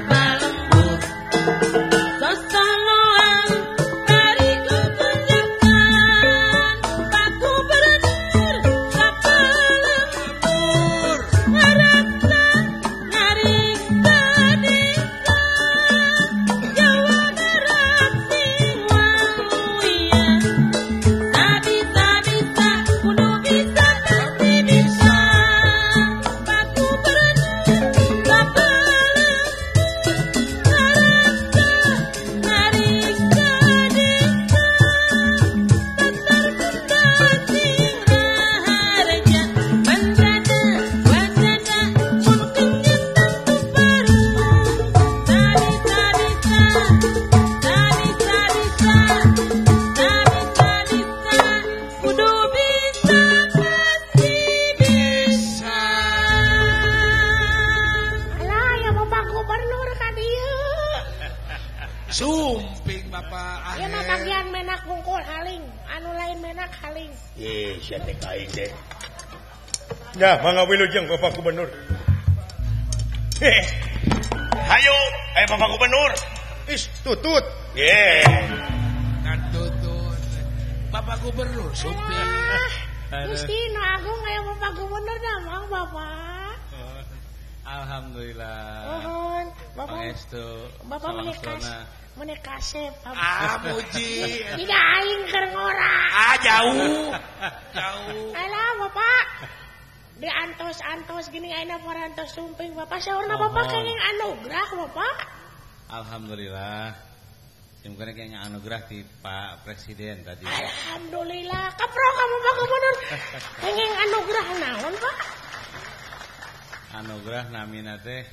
deui sia teh ka aing teh. Nah, mangga wilujeng Bapak Gubernur. Hayu, Bapak Gubernur. Is tutut. Ye. Kan tutut. Bapak Gubernur supir. Gusti nu agung aya Bapak Gubernur damang Bapak. Alhamdulillah. Mohon Bapak Pangestu. Bapak menikah kasep. Ah muji. Tidak aing keur ngora. Ah jauh. Jauh. Alah Bapak. Di antos-antos gini ayeuna parantos sumping Bapak saurna Bapak kenging anugerah Bapak. Alhamdulillah. Simkuring kenging anugerah ti Pak Presiden tadi. Alhamdulillah. Kapro kamu Pak Gubernur. Kenging anugerah naon Pak? Anugerah namina teh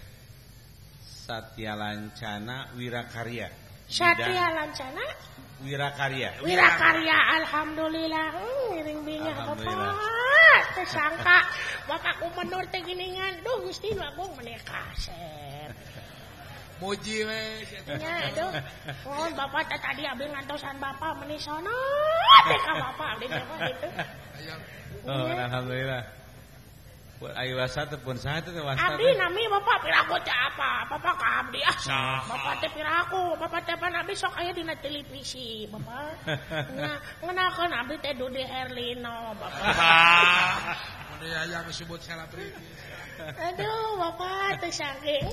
Satya Lancana Wirakarya. Satya Lancana Wirakarya. Wirakarya alhamdulillah. Ngiring bingah Bapak. Tersangka Bapak Gubernur teh giningan. Duh Gusti nu agung meni kasep. Muji we. Nya aduh. Mohon Bapak teh tadi abdi ngantosan Bapak meni sono teh ka Bapak abdi teh kitu. Oh, alhamdulillah. Ayo wasa teh pun saha teh wasa. Abdi nami Bapak piraku teh apa? Bapak ka abdi ah. Bapak teh piraku, Bapak teh pan abdi sok aya dina televisi, Bapak. Nah, ngeunahkeun abdi teh Dude Herlino, Bapak. Mun aya disebut selebriti. Aduh, Bapak teh saking.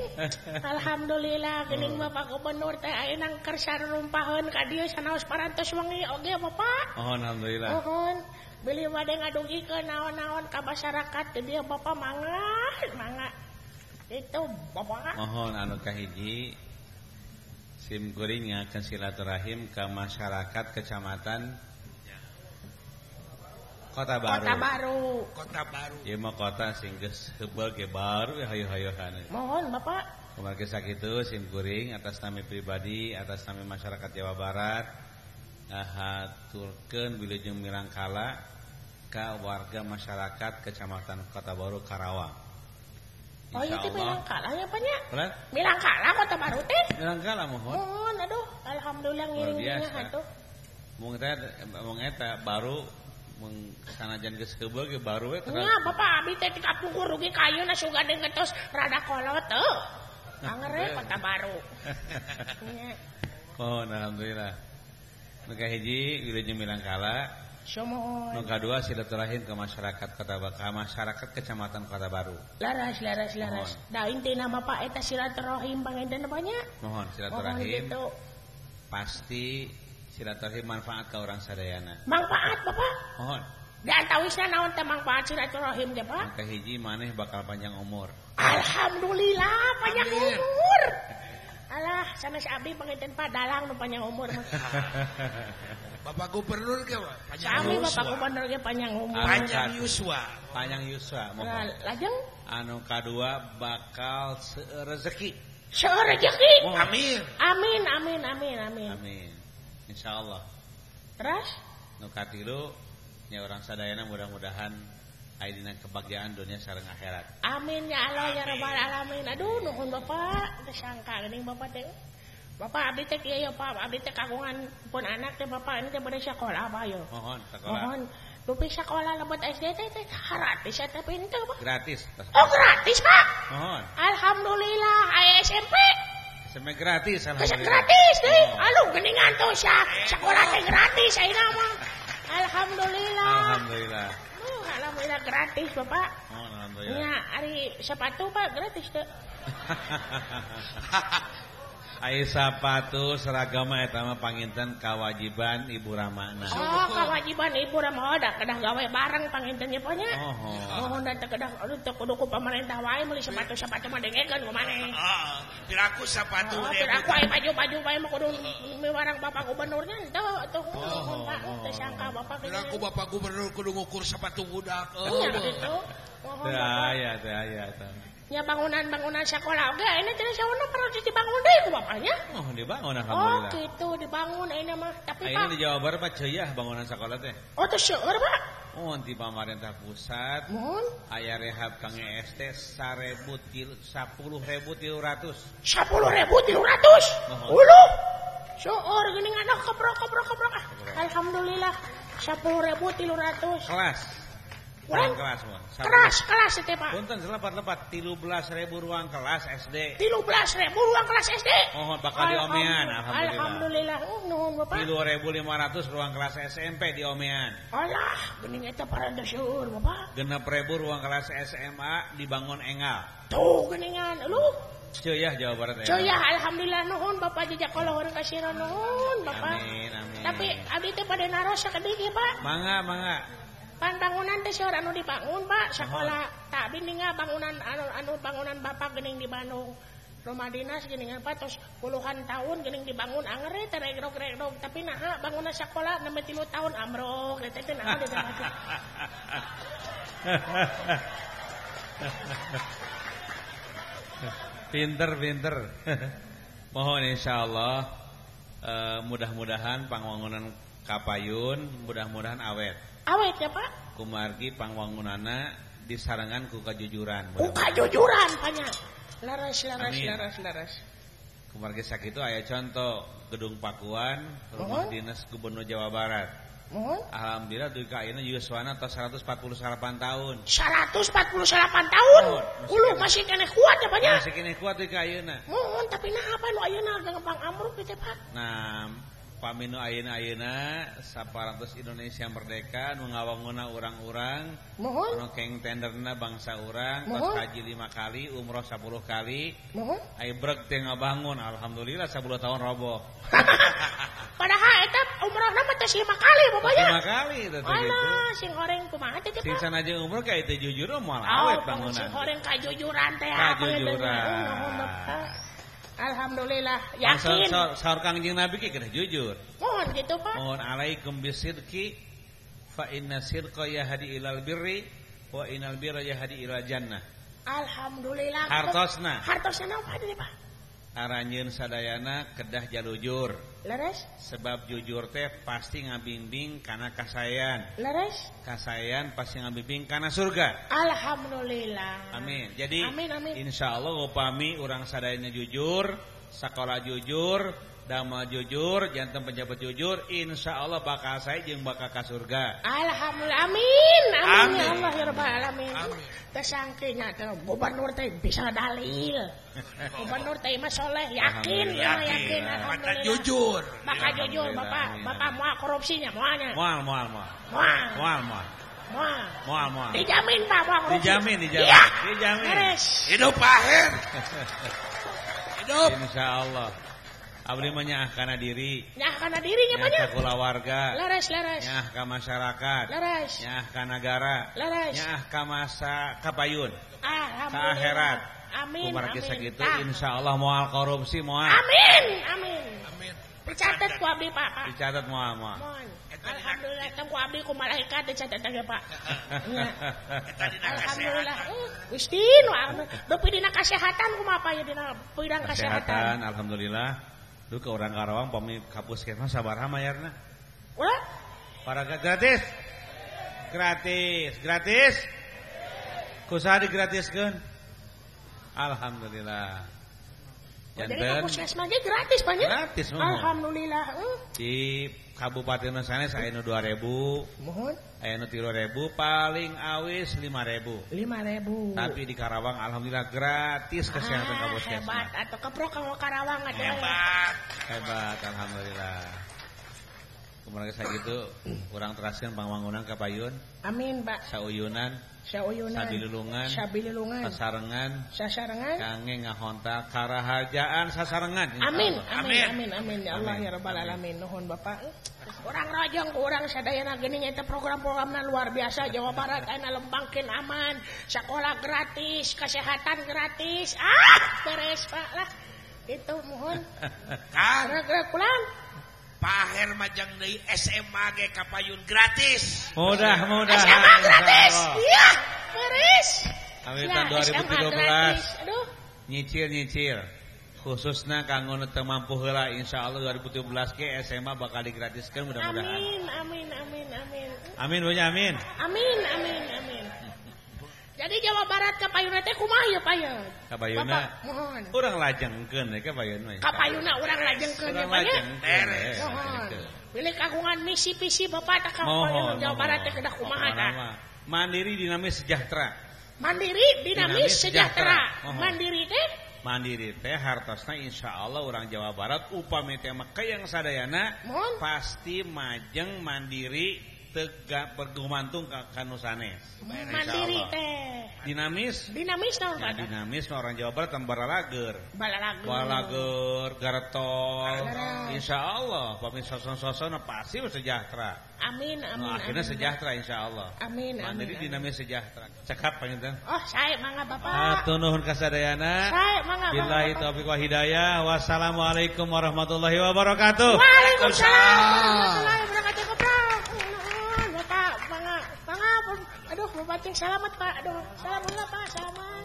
Alhamdulillah geuning Bapak Gubernur teh ayeuna keur sarumpaheun ka dieu sanaos parantos wengi oge Bapak. Oh, alhamdulillah. Mohon. Beli bade ngadugikeun naon-naon ka masyarakat teh dia Bapak mangga, mangga. Itu Bapak. Mohon anu kahiji sim kuring ngakeun silaturahim ka masyarakat kecamatan Kota Baru. Kota Baru. Kota Baru. Ieu mah kota sing geus heubeul ge baru hayu-hayuhan. Mohon Bapak. Kumargi sakitu sim kuring atas nami pribadi, atas nami masyarakat Jawa Barat ngahaturkeun wilujeng milangkala ka warga masyarakat Kecamatan Kota Baru Karawang. Oh iya teh milangkala ya Pak nya? Milangkala Kota Baru teh? Milangkala mohon. Mohon aduh alhamdulillah ngiring atuh. Mung teh mung eta baru mung sanajan geus heubeul ge baru we. Nya Bapak abdi teh dikapungkur rugi ka ayeuna sugan deui geus rada kolot teu. Angere Kota Baru. Nya. Oh alhamdulillah. Nu kahiji wilujeng milangkala. Sumuhun. Nu kadua silaturahim ke masyarakat Kota Baru, ke masyarakat Kecamatan Kota Baru. Laras, laras, laras. Da intina mah Pak eta silaturahim panginten apa nya? Mohon silaturahim. Gitu. Pasti silaturahim manfaat ka urang sadayana. Manfaat Bapak? Mohon. Da antawisna naon teh manfaat silaturahim teh Pak? Nu kahiji maneh bakal panjang umur. Alhamdulillah panjang umur. Alah, sanes abdi panginten Pak dalang nu panjang umur mah. Bapak Gubernur ge panjang umur. Bapak Gubernur ge panjang umur. Panjang yuswa. Panjang yuswa mohon. Lajeng anu kadua bakal seueur rezeki. Seueur rezeki. Amin. Amin amin amin amin. Amin. Insyaallah. Terus nu katilu nya urang sadayana mudah-mudahan aya dina kebahagiaan dunia sareng akhirat. Amin ya Allah ya rabbal alamin. Aduh nuhun Bapak, teu sangka geuning Bapak teh. Bapak abdi teh kieu ya Pak, abdi teh kagungan pun anak teh Bapak ini teh bade sakola Pak yo. Mohon sakola. Mohon. Dupi sakola lebet SD teh teh gratis eta pintu Pak. Gratis. Oh gratis Pak. Mohon. Alhamdulillah aya SMP. SMP gratis alhamdulillah. Gratis deui. Aduh geuningan tuh sakola teh gratis ayeuna mah. Alhamdulillah. Alhamdulillah. Alhamdulillah gratis Bapak. Oh, alhamdulillah. Nya ari sepatu Pak gratis teu. Ai sapatu seragam eta mah panginten kawajiban Ibu Ramana. Oh, kawajiban Ibu Ramana da kedah gawe bareng panginten nya nya. Oh. Mohon da teu kedah aduh teu kudu ku pamarentah wae meuli sepatu-sepatu mah dengekeun ku maneh. Heeh. Piraku sapatu deh. Piraku aya baju-baju wae mah kudu miwarang Bapak Gubernurnya henteu atuh. Mohon Pak teu sangka Bapak. Piraku Bapak Gubernur kudu ngukur sepatu budak. Oh, gitu. Mohon. Teu aya, teu aya tah. Nya bangunan-bangunan sekolah oge ayeuna teh sauna perlu dibangun deui ku bapaknya. Oh, dibangun alhamdulillah. Oh, gitu dibangun ayeuna mah. Tapi ayeuna di Jawa Barat mah ceuah bangunan sekolah teh. Oh, teh seueur, Pak. Oh, di pamarentah pusat. Mohon. Aya rehab kang EST 10.300. 10.300. Uluh. Seueur geuning aduh keprok keprok keprok. Alhamdulillah. 10.300. Kelas. Ruang kelas mah. Kelas teh Pak. Punten selepat-lepat 13.000 ruang kelas SD. 13.000 ruang kelas SD. Mohon bakal diomean alhamdulillah. Alhamdulillah. Nuhun Bapak. 3.500 ruang kelas SMP diomean. Alah, geuning eta parantos seueur Bapak. 6.000 ruang kelas SMA dibangun engal. Tuh geuningan lu. Ceuyah Jawa Barat ya. Ceuyah alhamdulillah nuhun Bapak jejak kolohor kasira nuhun Bapak. Amin amin. Tapi abdi teh pada naros sakedik ya Pak. Mangga mangga. Pan bangunan teh seueur anu dibangun Pak sakola tak abdi ningal bangunan anu bangunan Bapak geuning di Bandung. Rumah dinas geuningan Pak tos puluhan tahun geuning dibangun anger teh regrog-regrog tapi naha bangunan sakola nembe 3 tahun ambrok teh teh naha teh. Pinter. Mohon insyaallah mudah-mudahan pangwangunan kapayun mudah-mudahan awet. Awet ya Pak? Kumargi pangwangunana disarengan ku kajujuran. Ku kajujuran banyak. Laras. Kumargi sakitu aya contoh Gedung Pakuan, rumah dinas Gubernur Jawa Barat. Mohon. Alhamdulillah dugi ka ayeuna yuswana tos 148 tahun. 148 tahun. Uluh masih keneh kuat ya banyak. Masih keneh kuat dugi ka ayeuna. Mohon tapi nah apa nu ayeuna gampang ambruk teh Pak? Nah, paminu ayeuna-ayeuna saparantos Indonesia merdeka nu ngawanguna urang-urang. Mohon. Nu keng tenderna bangsa urang tos haji 5 kali, umroh 10 kali. Mohon. Aya breg teh ngabangun alhamdulillah 10 tahun roboh. Padahal eta umrohna mah tos 5 kali bapaknya. 5 kali teh gitu. Alah, sing horeng kumaha teh Pak? Sing sanajan umroh ka itu jujur moal awet bangunan. Sing horeng kajujuran teh. Kajujuran. Alhamdulillah yakin. Saur Kangjeng Nabi ki kedah jujur. Mohon gitu Pak. Mohon alaikum bisidqi fa inna sidqa yahdi ilal birri wa innal birra yahdi ilal jannah. Alhamdulillah. Hartosna. Hartosna apa teh Pak? Aranjeun sadayana kedah jalujur. Leres. Sebab jujur teh pasti ngabimbing kana kasayan. Leres. Kasayan pasti ngabimbing kana surga. Alhamdulillah. Amin. Jadi amin, amin. Insyaallah upami urang sadayana jujur, sakola jujur, damel jujur, janten pejabat jujur, insyaallah bakal sae jeung bakal ka surga. Alhamdulillah. Amin. Amin, ya Allah ya rabbal alamin. Teh sangke nya teh gubernur teh bisa dalil. Gubernur teh mah soleh, yakin, yakin, alhamdulillah. Jujur. Bakal jujur Bapak. Bapak moal korupsinya moalnya. Moal. Moal. Dijamin Pak moal korupsi. Dijamin. Ya. Dijamin. Beres. Hidup akhir. Hidup. Insyaallah. Abdi mah nyaah kana diri. Nyaah kana diri nya banyak. Nyaah ka kulawarga. Leres. Nyaah ka masyarakat. Leres. Nyaah ka nagara. Leres. Nyaah ka masa kapayun. Alhamdulillah. Ka akhirat. Amin. Kumargi sakitu insyaallah moal korupsi moal. Amin. Dicatat ku abdi Pak. Dicatat moal. Alhamdulillah tong ku abdi ku malaikat dicatat ge Pak. Alhamdulillah. Gusti nu dupi dina kasehatan kumaha Pak ya dina bidang kesehatan. Alhamdulillah. Duh ke orang Karawang pami ka puskesmas sabaraha mayarna? Ulah? Paraga gratis. Gratis. Kusaha digratiskeun? Alhamdulillah. Jadi ka puskesmas ge gratis Pak nya? Gratis mohon. Alhamdulillah. Di kabupaten sanes aya nu 2000. Mohon. Aya nu 3000, paling awis 5000. 5000. Tapi di Karawang alhamdulillah gratis kesehatan ka puskesmas. Hebat atuh keprok ka Karawang atuh. Hebat alhamdulillah. Kumaha sakitu urang teraskeun pangwangunan ka payun. Amin, Pak. Sauyunan. Sabilulungan. Sasarengan. Kangge ngahontal karahajaan sasarengan. Amin. Ya Allah ya rabbal alamin. Nuhun Bapak. Urang rojong ku urang sadayana geuning eta program-programna luar biasa Jawa Barat ayeuna lembangkeun aman, sakola gratis, kesehatan gratis. Ah, beres Pak lah. Itu mohon. Gerak pulang. Pak Her majang deui SMA ge kapayun gratis. Mudah-mudahan SMA gratis. Iya, beres. Awitan 2017. Aduh. Nyicil. Khususna kanggo nu teu mampu heula insyaallah 2017 ge SMA bakal digratiskeun mudah-mudahan. Amin. Amin Bu amin. Amin. Jadi Jawa Barat ka payuna teh kumaha ieu payun? Ka payuna. Mohon. Urang lajengkeun we ka payun mah. Ka payuna urang lajengkeun ya Pak ya. Mohon. Pilih kagungan misi visi Bapak teh ka payuna Jawa Barat teh kedah kumaha tah? Mandiri dinamis sejahtera. Mandiri dinamis sejahtera. Mandiri teh? Mandiri teh hartosna insyaallah urang Jawa Barat upami teh mah yang sadayana pasti majeng mandiri tegak bergumantung ka nu sanes. Mandiri teh. Dinamis? Dinamis naon Pak? Dinamis orang Jawa Barat baralager. Baralager. Baralager, garetol. Insyaallah pami soson-sosona pasti sejahtera. Amin amin. Nah, akhirnya amin. Sejahtera insyaallah. Amin amin. Mandiri dinamis sejahtera. Cekap panginten. Oh, sae mangga Bapak. Hatur nuhun kasadayana. Sae mangga. Billahi taufiq wal hidayah. Wassalamualaikum warahmatullahi wabarakatuh. Waalaikumsalam warahmatullahi wabarakatuh. Aduh, Bapak cing selamat Pak. Aduh, salam heula Pak, salaman.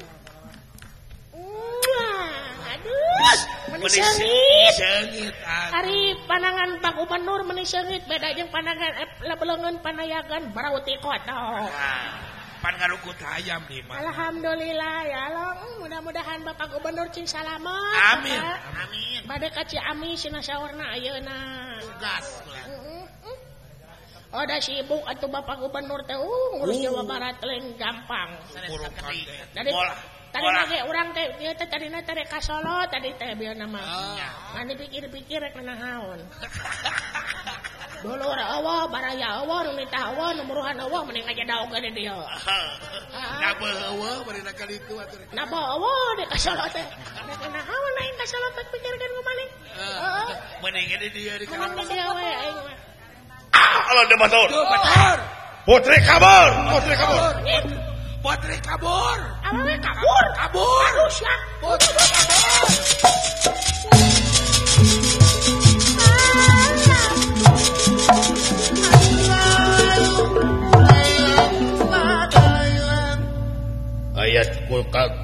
Aduh, meni seungit. Ari panangan Pak Gubernur meni seungit beda jeung panangan lebeleungeun panayagan barauti kotok. Pan ngarukut hayam di mah. Alhamdulillah ya Allah, mudah-mudahan Bapak Gubernur cing salamet. Amin. Amin. Bade ka Ciamis cenah saurna ayeuna. Tugas. Oh, da sibuk atuh Bapak Gubernur teh ngurus Jawa Barat lain gampang. Tadi tadi lagi urang teh ieu teh tadina teh ka Solo tadi teh bieu nama. Ngan dipikir-pikir rek naon. Dulur eueuh, baraya eueuh, nu nitah eueuh, nu muruhan eueuh mending aja daogeun di dieu. Nabeuh eueuh bari ka ditu atuh. Nabeuh eueuh di ka Solo teh. Rek naon aing ka Solo teh pikirkeun kumaha. Heeh. Mending di dieu di Mending di dieu we aing mah. Kalau ada batur. Putri kabur, putri kabur. Putri kabur. Awewe kabur, kabur. Aduh sia. Putri kabur. Ayat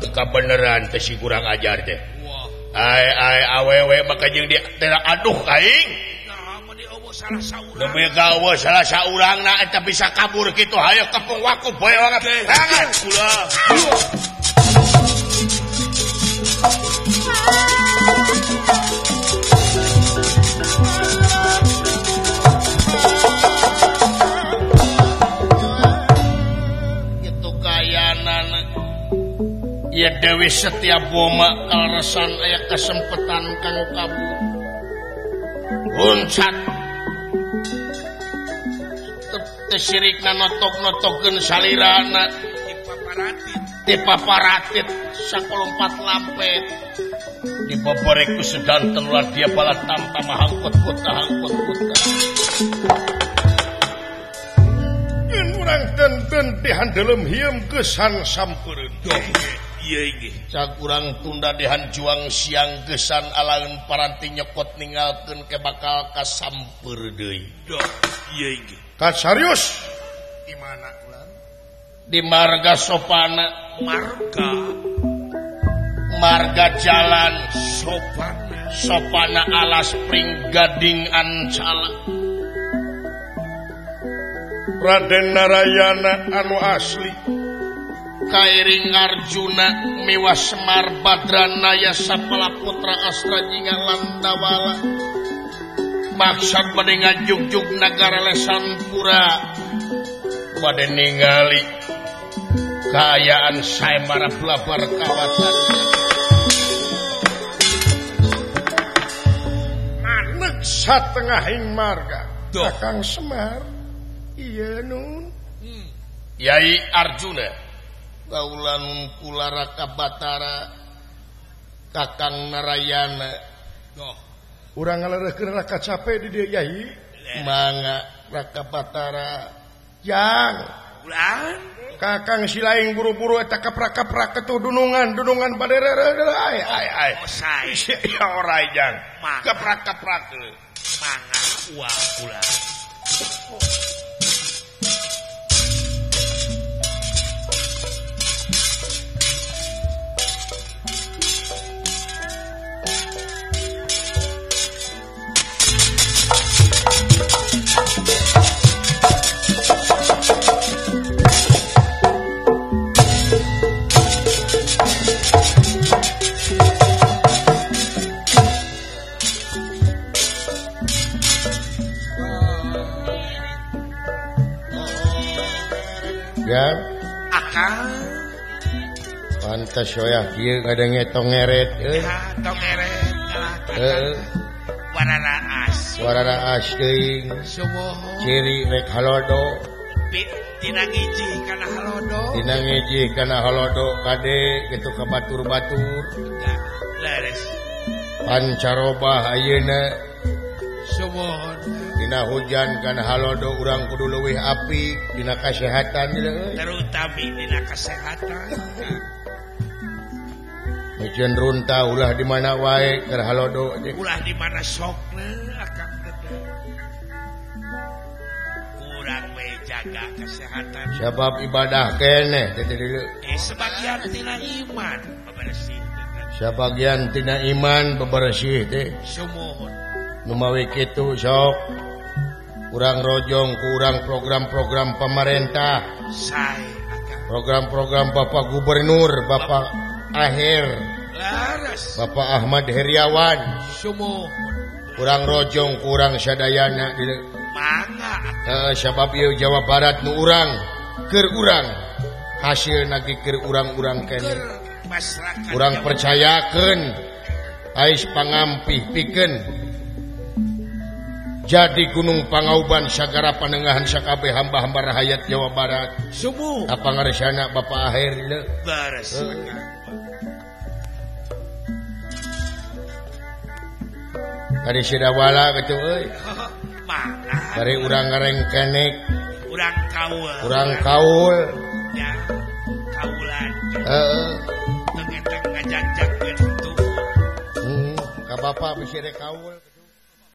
kabeneran teh si kurang ajar teh. Ai ai awewe maka jeung dia teh aduh aing. Demi gawe salah saurang na eta bisa kabur kitu hayo kepung waku boy banget. Tangan kula. Kitu kayanana. Ieu Dewi Setia Boma kaleresan aya kasempetan kanggo kabur. Huncat sirikna notok-notokeun salirana dipaparatit sakolompat lampet dibeberek ku sedanten ular dia bala tamta mahangkut kota hangkut kota yen urang denten dihandelem hieum gesan sampeureun ieu inggih cak urang tunda dihan juang siang gesan alaeun paranti nyokot ninggalkeun ke bakal kasampeur deui ieu inggih Kasarius di mana ulang? Di marga sopana, marga marga jalan sopana, sopana alas pringgading ancala. Raden Narayana anu asli kairing Arjuna miwa Semar Badranaya sapala putra Astra Jingga Lantawala. Maksad bade ngajugjug nagara Lesanpura bade ningali kaayaan saemara blabar kawatan maneg satengahing marga Kakang Semar iya nun Yai Arjuna kaulan kula Raka Batara Kakang Narayana doh urang ngalereuhkeun raka cape di dieu Yai mangga Raka Batara jang ulang Kakang silaing buru-buru eta kaprak-kaprak ketuh dunungan bade ai ai ai ya ora jang kaprak-kaprak mangga uang ulang Akang pantes wayah kieu ngadenge tongeret euy. Tongeret heeh. Wararaas. Wararaas teuing. Sumuhun. Ciri rek halodo. Tina ngijih kana halodo. Tina ngijih kana halodo kade kitu ka batur-batur. Leres. Pancarobah ayeuna. Sumuhun. Dina hujan kana halodo urang kudu leuwih apik dina kasehatan euy. Terutami dina kasehatan. Meuceun runta ulah di mana wae keur halodo teh. Ulah di mana sokna akang teh. Urang we jaga kesehatan. Sabab ibadah keneh teh deuleu. Sebagian tina iman bebersih. Sabagian tina iman bebersih teh. Sumuhun. Numawi kitu sok urang rojong ku urang program-program pemerintah. Sae akang. Program-program Bapak Gubernur, Bapak Aher, Laras. Bapak Ahmad Heriawan. Sumuhun. Kurang rojong kurang sadayana deuleu. Mangga. Sabab ieu Jawa Barat nu urang keur urang hasilna ge keur urang-urang keneh. Urang percayakeun ais pangampih pikeun jadi Gunung Pangauban sagara panengahan sakabeh hamba-hamba rahayat Jawa Barat. Sumuhun. Apa ngaresana Bapak Aher deuleu. Leres. Tadi sidawala gitu euy. Mangga. Bari urang ngarengkenek, urang kaul. Urang kaul. Ya, kaulan. Heeh. Teu ngeteng ngajanjangkeun tuh. Ka bapak bisi rek kaul.